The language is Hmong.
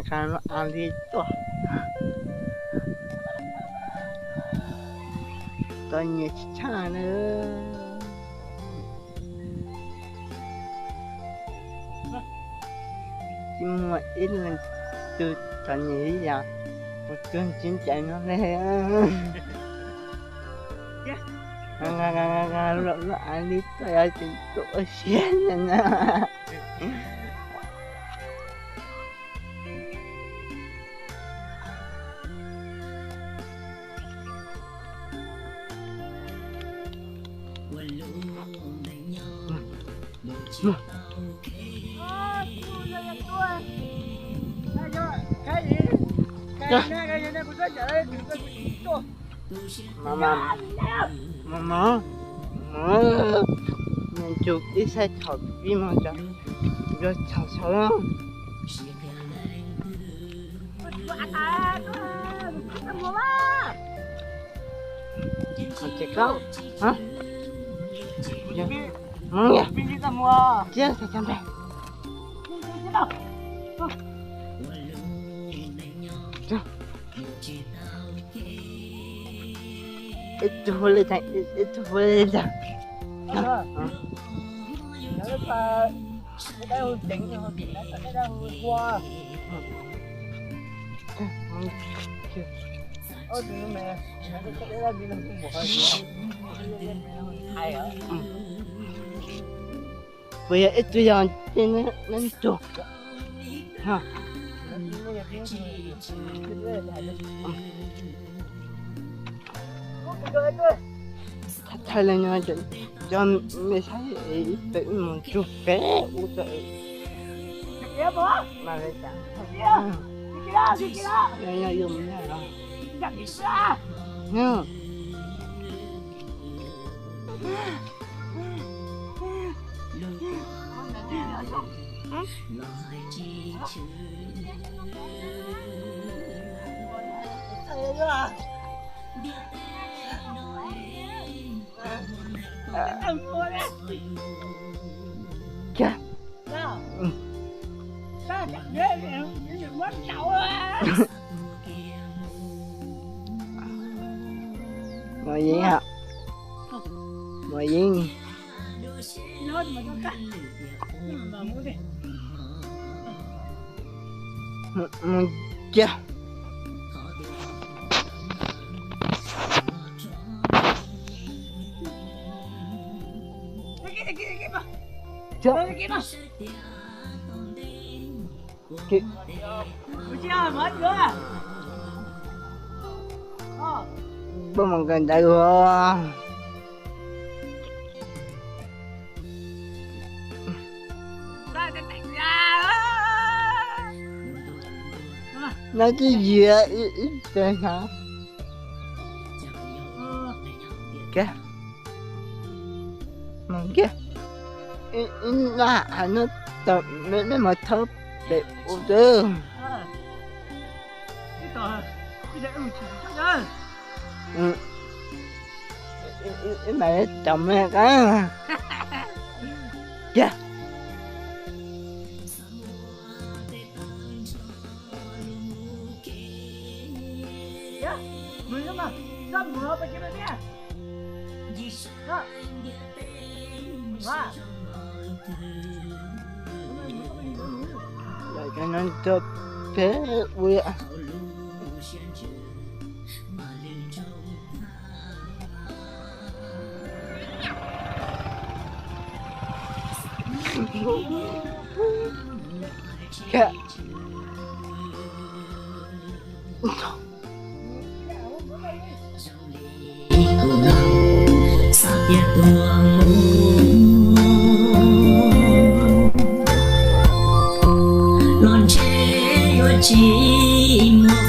Qab no a li tuaj. Txom nyem tshaj na. Tsis muaj ib leeg twg txom nyem li yam kuv tus txiv ntxawm no li. Los a li tuaj yog tseem tuaj ua siab na. Mas, mas, mas, mas, ntsug ib saib thaum pib mas cov, cov txhaum txhaum. Ces koj, mus, cia, cia, cia, ib tug hu li, ib tug hu li ntag. Puas yog ib tug yog tej neb ntug? Thaij li no, cov me saib, peb mus txug peb ub tso. Mas li cas? Kiag. Mos Yeeb hab. Mos Yeeb. Mus kiag. Peb mus kawm ntawv os. No twb yiag ib teg na. Kiag. Mus kiag. Ib nab has no tau me me mus thawb pem ub twb. Ib mas cov me qab kiag. Lawv cov no rau peb ua. Los ntshe yuav tsis muaj